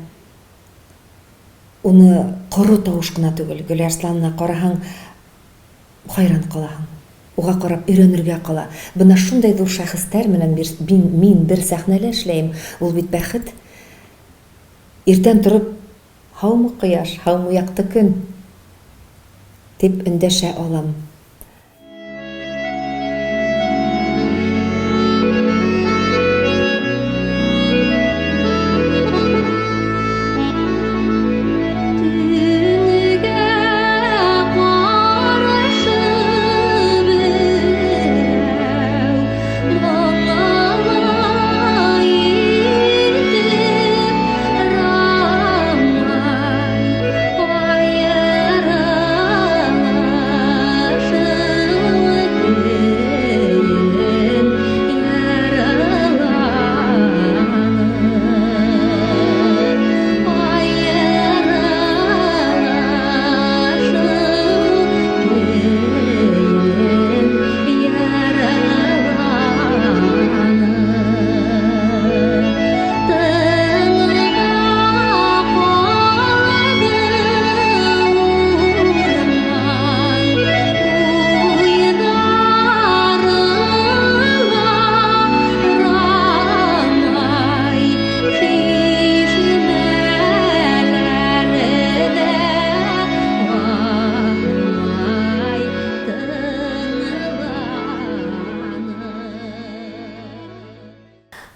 [SPEAKER 2] уны коры тавыш кына түгел. Гөлә Арслановна караһаң, Хайран калаһың. Уга карап өйрәнергә кала. Бына шундай зур шәхесләр менән бир, мин, мин бер сәхнәлә эшләем, ул бит бәхет. Иртән торып, Һаумы, кояш, һаумы, якты көн! Дип эндәшә алам.
[SPEAKER 4] Төнгә каршы берәү моңлы итеп Рамай аерылышу көен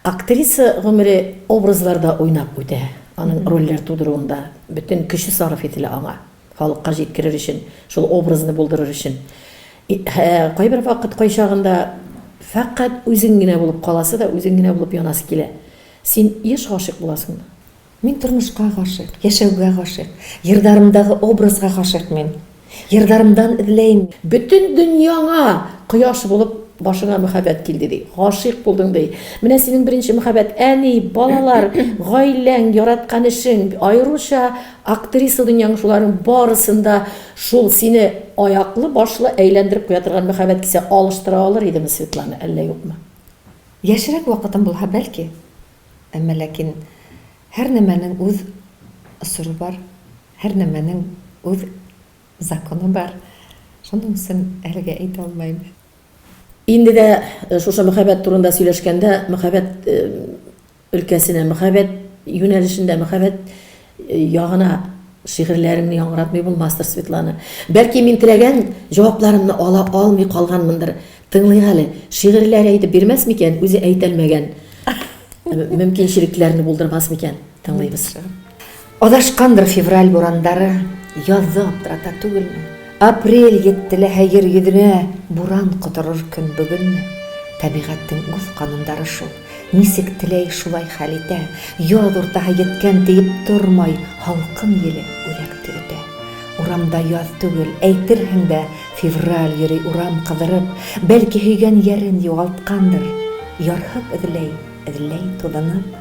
[SPEAKER 3] Актриса гомере образларда уйнап үтә. Аның рольләр тудыруында бөтен көче сарыф ителә аңа. Халыкка җиткерер өчен, шул образны булдырыр өчен. Кайбер вакыт, кайчагында фәкать үзең генә булып каласы да, үзең генә булып янасы килә. Син еш гашыйк буласыңмы?
[SPEAKER 2] Мин тормышка гашыйк, яшәүгә гашыйк, йырдарымдагы образга гашыйк мин. Йырдарымдан эзләйм.
[SPEAKER 3] Бөтен дөньяңа кояш булып башыңа мөхәббәт килде, ди. Гашыйк булдың, ди. Менә синең беренче мөхәббәт, әни, балалар, гаиләң, яраткан эшең, аеруча актриса дөньяң, шуларның барысын да шул сине аяклы-башлы әйләндереп куя торган мөхәббәт килсә, алыштыра алыр идеме Светлана, әллә юкмы?
[SPEAKER 2] Яшьрәк вакытым булһа, бәлки. Әмма ләкин һәр нәмәнең үз ысуры бар, һәр нәмәнең үз законы бар. Шуның өчен әлегә әйтә алмыйм.
[SPEAKER 3] Инде дә шушы мөхәббәт турында сөйләшкәндә, мөхәббәт өлкәсенә, мөхәббәт юнәлешендә, мөхәббәт ягына. Шигырьләреңне яңгыратмый булмастыр, Светлана. Бәлки мин теләгән җавапларымны ала алмый калганмындыр. Тыңлыйк әле, шигырьләр әйтеп бирмәс микән, үзе әйтәлмәгән мөмкинчелекләрне булдырмас микән? Тыңлыйбыз.
[SPEAKER 2] Адашкандыр февраль бурандары, Язы аптырата түгелме? Апрель етте ләһә ер йөзенә, Буран котырыр көн бөгенме? Табигатьнең үз канундары шул, Ничек теләй, шулай хәл итә. Яз уртаһы еткән диеп тормай, Һалкын еле үзәкте өтә. Урамда яз түгел, әйтерһең дә, Февраль йөри урам кыдырып, Бәлки һөйгән ярен югалткандыр, Ярһып эзләй, эзләй тузынып.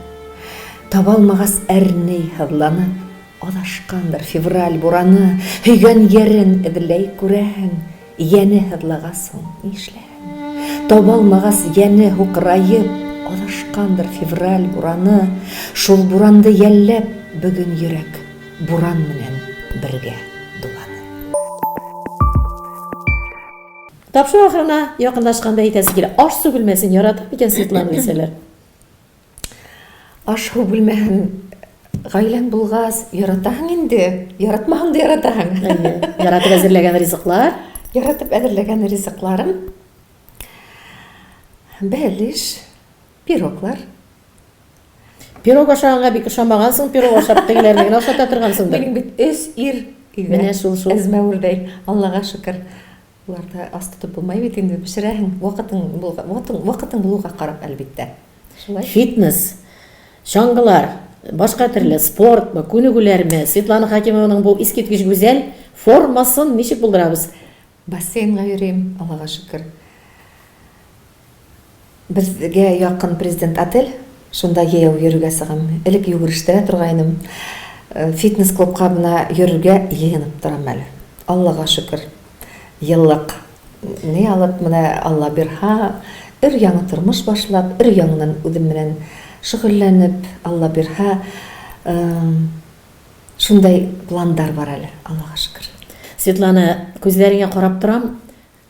[SPEAKER 2] Табалмагас әрни, һызланып, Адашкандыр февраль бураны, Һөйгән ярен эзләй күрәһең, Йәне һызлагас соң нишләһен? Табалмагас йәне һукыраеп, Адашкандыр февраль бураны, Шул буранды йәлләп бөгөн йөрәк Буран менән бергә дуланы.
[SPEAKER 3] Тапшыру ахырына якынлашканда әйтәсе килә, аш-су бүлмәсен ярата микән Светлана дисәләр?
[SPEAKER 2] Аш-һу бүлмәһен гаиләң булгас, яратаһың инде. Яратмаһаң да яратаһың.
[SPEAKER 3] Әйе. Яратып әзерләгән ризыклар?
[SPEAKER 2] Яратып әзерләгән ризыкларым бәлеш, пироглар.
[SPEAKER 3] Пирог ашаганга бик ошамагансың, пирог ашап тегеләрне генә ашата торгансыңдыр.
[SPEAKER 2] Минем бит өч ир өйдә.
[SPEAKER 3] Менә шул шул.
[SPEAKER 2] Әзмәвердәй, Аллага шөкер. Уларда аз тотып булмай бит инде, пешерәһең, вакытың булга, вакытың, вакытың булуга карап, әлбиттә. Шулай.
[SPEAKER 3] Фитнес, чаңгылар, башка төрле спортмы, күнегүләрме, Светлана Хәкимованың бу искиткеч гүзәл формасын ничек булдырабыз?
[SPEAKER 2] Бассейнга йөрим, Аллага шөкер. Безгә якын Президент отель, шунда җәяү йөрергә чыгам. Элек йөгерештерә торгайным. Фитнес клубка менә йөрергә җыенып торам әле. Аллага шөкер, еллык ни алып, менә Алла бирһа, өр-яңы тормыш башлап, өр-яңыннан үзем белән шөгыльләнеп, Алла бирһа, шундай пландар бар әле, Аллага шөкер.
[SPEAKER 3] Светлана, күзләреңә карап торам,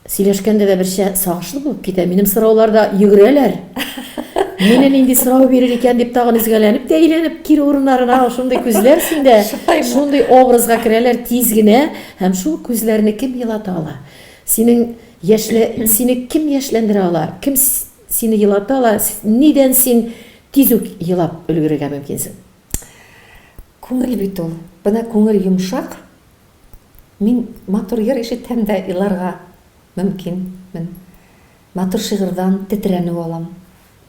[SPEAKER 3] Сөйләшкәндә дә берчә сагышлы булып китә. Минем сораулар да йөгерәләр. Мине нинди сорау бирер икән дип тагын өзгәләнеп тә әйләнеп кире урыннарына шундый күзләр синдә, шундый образга керәләр тиз генә һәм шул күзләрне кем елата ала? Синең яшьле, сине кем яшьләндерә ала? Кем сине елата ала? Нидән син тиз үк елап өлгерергә мөмкинсең?
[SPEAKER 2] Күңел бит ул. Менә күңел йомшак, Мин матур йыр ишетәм дә еларга мөмкинмен. Матур шигырьдан тетрәнү алам.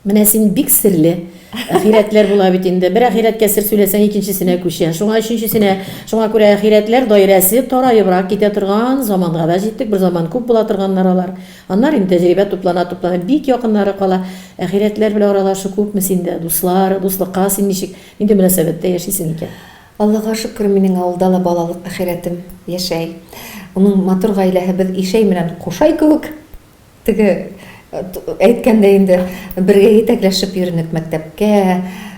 [SPEAKER 3] Менә син бик серле. Әхирәтләр була бит инде. Бер әхирәткә сер сөйләсәң, икенчесенә күчә. Шуңа өченчесенә. Шуңа күрә әхирәтләр даирәсе тараебрак китә торган заманга да җиттек. Бер заман күп була торганнар алар. Аннары инде тәҗрибә туплана-туплана бик якыннары кала. Әхирәтләр белән аралашу күпме синдә? Дуслар, дуслыкка син ничек, нинди мөнәсәбәттә яшисең икән?
[SPEAKER 2] Аллага шөкер, минең авылда ла балалык ахирәтем яшәй. Уның матур гаиләһе, без Ишәй менән Кушай кебек, теге әйткәндә инде, бергә җитәкләшеп йөренек мәктәпкә,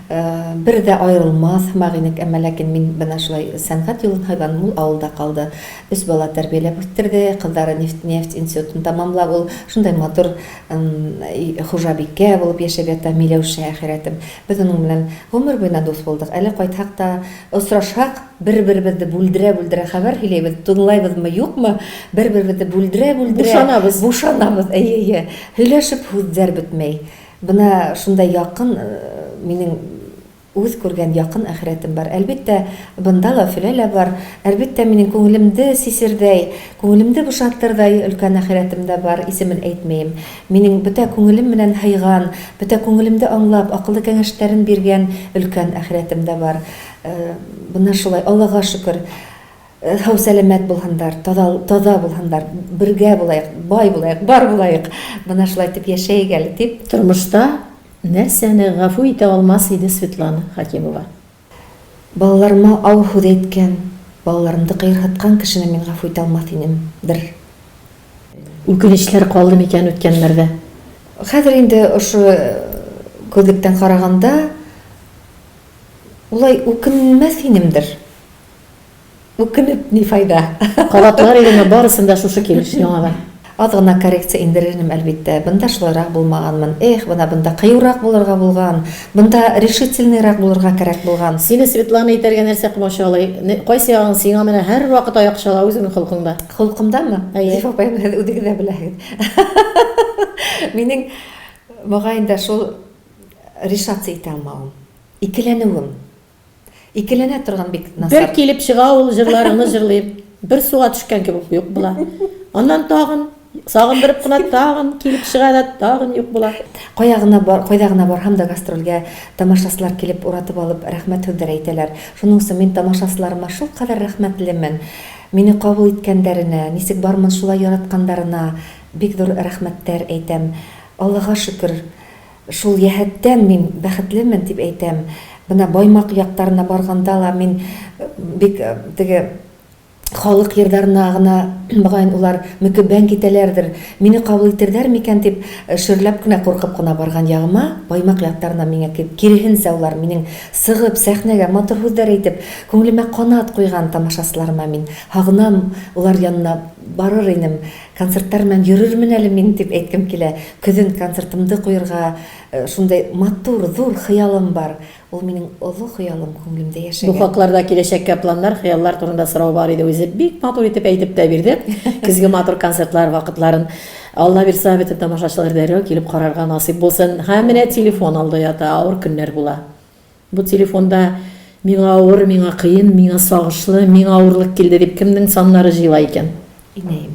[SPEAKER 2] бер дә аерылмас һымак инек, әмма ләкин мин менә шулай сәнгать юлын һайланым, ул авылда калды. Өч бала тәрбияләп үстерде, кызлары нефть, нефть институтын тәмамлап, ул шундай матур хуҗабикә булып яшәп ята, Миләүшә ахирәтем. Без аның белән гомер буена дус булдык. Әле кайтсак та, очрашсак, бер-беребезне бүлдерә-бүлдерә хәбәр һөйләйбез, тыңлайбызмы, юкмы, бер-беребезне бүлдерә-бүлдерә.
[SPEAKER 3] Бушанабыз.
[SPEAKER 2] Бушанабыз, әйе, әйе. Һөйләшеп һүзләр бетмәй. Менә шундай якын минем үз күргән якын ахирәтем бар. Әлбиттә, бында ла, Өфелә лә бар. Әлбиттә, минем күңелемде сисердәй, күңелемде бушатырдай өлкән ахирәтем дә бар, исемен әйтмием. Минең бөтә күңелем белән һыйган, бөтә күңелемде аңлап, акыллы кәңәшләрен биргән өлкән ахирәтем дә бар. Менә шулай, Аллага шөкер, сау-сәламәт булһындар, таза, таза булһындар, бергә булаек, бай булаек, бар булаек, менә шулай итеп яшәек әле, дип.
[SPEAKER 3] Тормышта нәрсәне гафу итә алмас иде Светлана Хәкимова?
[SPEAKER 2] Балаларыма авыр һүз әйткән, балаларымды кыерһыткан кешене мин гафу итә алмас инем, дер.
[SPEAKER 3] Үкенечләр калды микән үткәннәрдә?
[SPEAKER 2] Хәзер инде ошо күзлектән караганда, улай үкенмәс инемдер. Үкенеп ни файда?
[SPEAKER 3] Кабатлар идеме барысын да шушы килеш яңадан?
[SPEAKER 2] Аз гына коррекция индерер инем, әлбиттә. Бында шулайрак булмаганмын. Эх, бына бында кыюрак булырга булган, бында решительныйрак булырга кәрәк булган.
[SPEAKER 3] Сине Светлана итәргә нәрсә комачаулый? Кайсы ягың сиңа менә һәрвакыт аяк чала үзеңнең холкыңда?
[SPEAKER 2] Холкымдамы?
[SPEAKER 3] Әйе.
[SPEAKER 2] Зифа апаем, һез үзегез дә беләһегез. Минең, мөгаен дә, шул решаться итә алмавым, икеләнүем. Икеләнә торган бик
[SPEAKER 3] Бер
[SPEAKER 2] насар.
[SPEAKER 3] килеп чыга ул, җырларыңны җырлый, бер суга төшкән кебек юк була. Аннан тагын, сагындырып кына тагын килеп чыга да тагын юк була.
[SPEAKER 2] Кая гына бар, кайда гына барһам да гастрольгә, тамашачылар килеп уратып алып рәхмәт сүзләре әйтәләр. Шуның өчен мин тамашачыларыма шулкадәр рәхмәтлемен. Мине кабул иткәндәренә, ничек бармын шулай яраткандарына бик зур рәхмәттәр әйтәм. Аллага шөкер, Шул яһәттән мин бәхетлемен дип әйтәм. Менә Баймак яктарына барганда ла мин бик теге халык ердарына гына, мөгаен, улар мөкиббән китәләрдер, мине кабул итердәр микән дип шөрләп кенә, куркып кына барган ягыма, Баймак яктарына миңа киреһенсә улар минең сыгып, сәхнәгә матур һүзләр әйтеп, күңелемә канат куйган тамашачыларыма мин һагынам, улар янына барыр инем. Концертлар белән йөрермен әле мин, дип әйткем килә. Көзен концертымды куерга шундый матур, зур хыялым бар. Ул минең олы хыялым, күңелемдә
[SPEAKER 3] Бу
[SPEAKER 2] яшәгән.
[SPEAKER 3] хакларда киләчәккә планнар, хыяллар турында сорау бар иде. Үзе бик матур итеп әйтеп тә бирде. Көзге матур концертлар вакытларын. Алла бирса, бөтен тамашачылар дәррәү килеп карарга насыйп булсын. Һәм менә телефон алда ята, авыр көннәр була. Бу телефонда миңа авыр, миңа кыен, миңа сагышлы, миңа авырлык килде дип кемнең саннары җыела икән?
[SPEAKER 2] Инәем.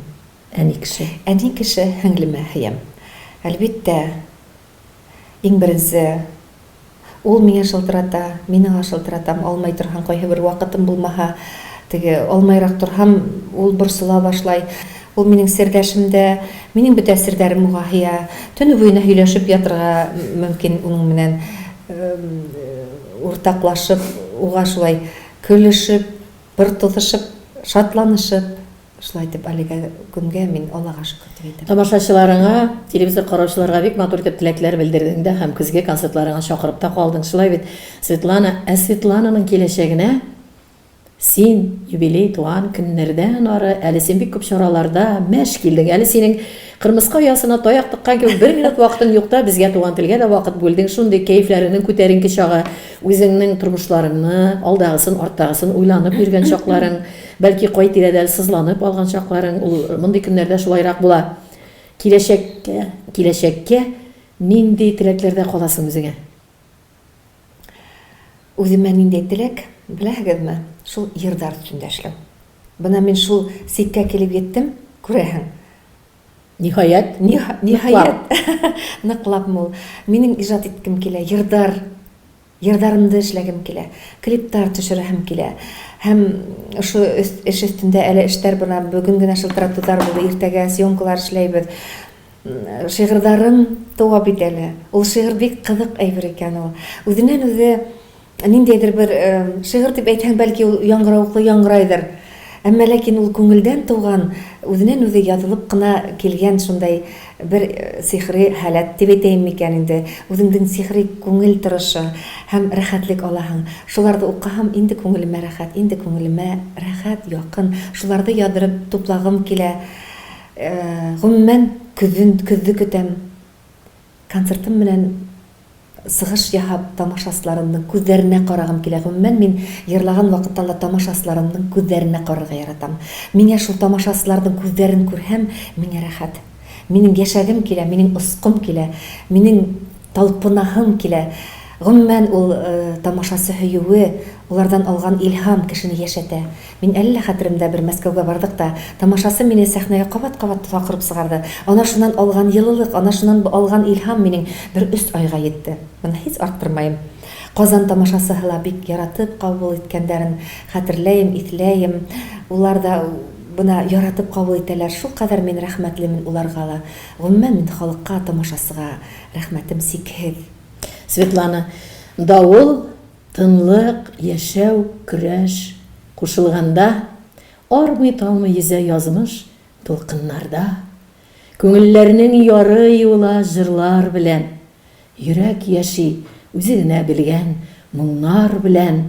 [SPEAKER 3] Әни кеше.
[SPEAKER 2] Әни кеше һеңлемә һыям. Әлбиттә, иң беренче ул миңа шылтырата, мин аңа шылтыратам, алмай торһаң, кайһыбер вакытым булмаһа, теге алмайрак торһам, ул борчыла башлай. Ул минең сердәшем дә, минең бөтә сердәрем уга һыя. Төне буена һөйләшеп ятырга мөмкин уның менән. Уртаклашып, уга шулай көлешеп, пыр тузышып, шатланышып, шулай итеп әлегә көнгә мин Аллага шөкер дип әйтәм.
[SPEAKER 3] Тамашачыларыңа, телевизор караучыларга бик матур итеп теләкләр белдердең дә һәм көзге концертларыңа чакырып та калдың. Шулай бит, Светлана? Ә Светлананың киләчәгенә Син, юбилей туган көннәрдән ары, әле син бик күп чараларда мәш килдең, әле синең кырмыска оясына таяк тыккан кебек бер минут вакытың юкта безгә туган телгә дә вакыт бүлдең, шундый кәефләреңнең күтәренке чагы, үзеңнең тормышларыңны, алдагысын, арттагысын уйланып йөргән чакларың, бәлки кай тирәдә сызланып алган чакларың, ул мондый көннәрдә шулайрак була. Киләчәккә, киләчәккә нинди теләкләрдә каласың үзеңә?
[SPEAKER 2] Үземә ниндәй теләк, беләһегезме? Шул ердар өстендә эшләү. Бына мин шул сиккә килеп еттем, күрәһең.
[SPEAKER 3] Ниһаять.
[SPEAKER 2] Ниһаять. Ныклапмы ул. Минем иҗат иткем килә, ердар. Ердарымды эшләгем килә. Клиптар төшерәһем килә. Һәм шул эш өстендә әле эштәр бына бүген генә шылтыратулар булды, иртәгә съемкалар эшләйбез. Шигырьләрем туа бит әле. Ул шигырь бик кызык әйбер икән ул. Үзеннән-үзе ниндәйдер бер шигырь дип әйтһәң, бәлки ул яңгыравыклы яңгырайдыр. Әмма ләкин ул күңелдән туган, үзеннән-үзе язылып кына килгән шундай бер сихри халәт дип әйтәем микән инде. Үзеңнең сихри күңел торышы һәм рәхәтлек алаһың. Шуларды укыһам, инде күңелемә рәхәт, инде күңелемә рәхәт, якын. Шуларды ядырып туплагым килә. Гомумән, көзен, көзне көтәм. Концертым белән сыгыш яһап, тамашачыларымның күзләренә карагым килә. Гомумән, мин ерлаган вакытта ла тамашачыларымның күзләренә карарга яратам. Миңа шул тамашачыларның күзләрен күрһәм, миңа рәхәт. Минем яшәгем килә, минем оскым килә, минем талпынаһым килә. Гомумән, ул тамашачы һөюе, улардан алган илһам кешене яшәтә. Мин әле лә хәтеремдә, бер Мәскәүгә бардык та, тамашасы мине сәхнәгә кабат-кабат чакырып чыгарды. Ана шуннан алган елылык, ана шуннан алган илһам минең бер өч айга йитте. Моны һич арттырмаем. Казан тамашасыһы ла бик яратып кабул иткәндәрен хәтерләем, исләем. Улар да бына яратып кабул итәләр. Шулкадәр мин рәхмәтлемен уларга ла. Гомумән, мин халыкка, тамашасыга рәхмәтем сикһез.
[SPEAKER 3] Светлана, Давыл Тынлык, яшәү, көрәш кушылганда, Армый-талмый йөзә язмыш дулкыннарда. Күңелләрнең яры юыла җырлар белән, Йөрәк яши үзе генә белгән моңнар белән.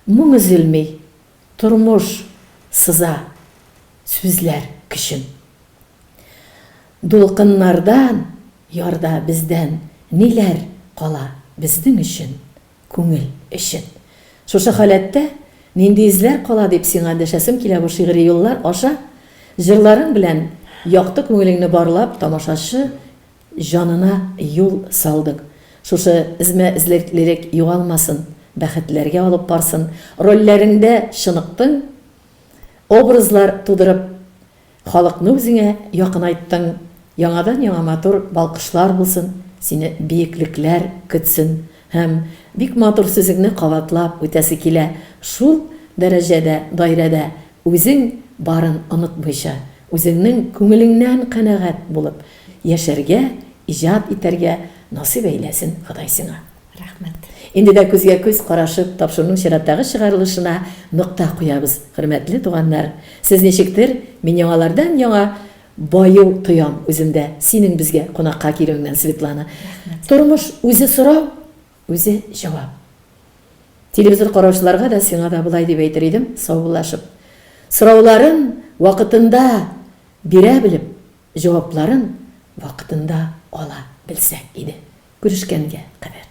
[SPEAKER 3] Моң өзелми, тормыш сыза сүзләр көчен. Дулкыннардан ярда бездән ниләр кала безнең өчен, күңел өчен? Шушы халәттә нинди эзләр кала дип сиңа эндәшәсем килә бу шигъри юллар аша, җырларың белән якты күңелеңне барлап, тамашачы җанына юл салдың. Шушы эзмә-эзлеклелек югалмасын, бәхетләргә алып барсын, рольләреңдә чыныктың, образлар тудырып, Халыкны үзеңә якынайттың, яңадан-яңа матур балкышлар булсын, сине биеклекләр көтсен һәм бик матур сүзеңне кабатлап үтәсе килә, шул дәрәҗәдә, даирәдә үзең барын онытмыйча, үзеңнең күңелеңнән канәгать булып яшәргә, иҗат итәргә насыйп әйләсен Ходай сиңа.
[SPEAKER 2] Рәхмәт.
[SPEAKER 3] Инде дә күзгә-күз карашып, тапшыруның чираттагы чыгарылышына нокта куябыз, хөрмәтле туганнар. Сез ничектер, мин яңалардан-яңа баю тоям үземдә, синең безгә кунакка килүеңнән, Светлана.
[SPEAKER 2] Рәхмәт.
[SPEAKER 3] Тормыш үзе сорау, үзе җавап. Телевизор караучыларга да, сиңа да болай дип әйтер идем, саубуллашып. Сорауларын вакытында бирә белеп, җавапларын вакытында ала белсәк иде. Күрешкәнгә кадәр.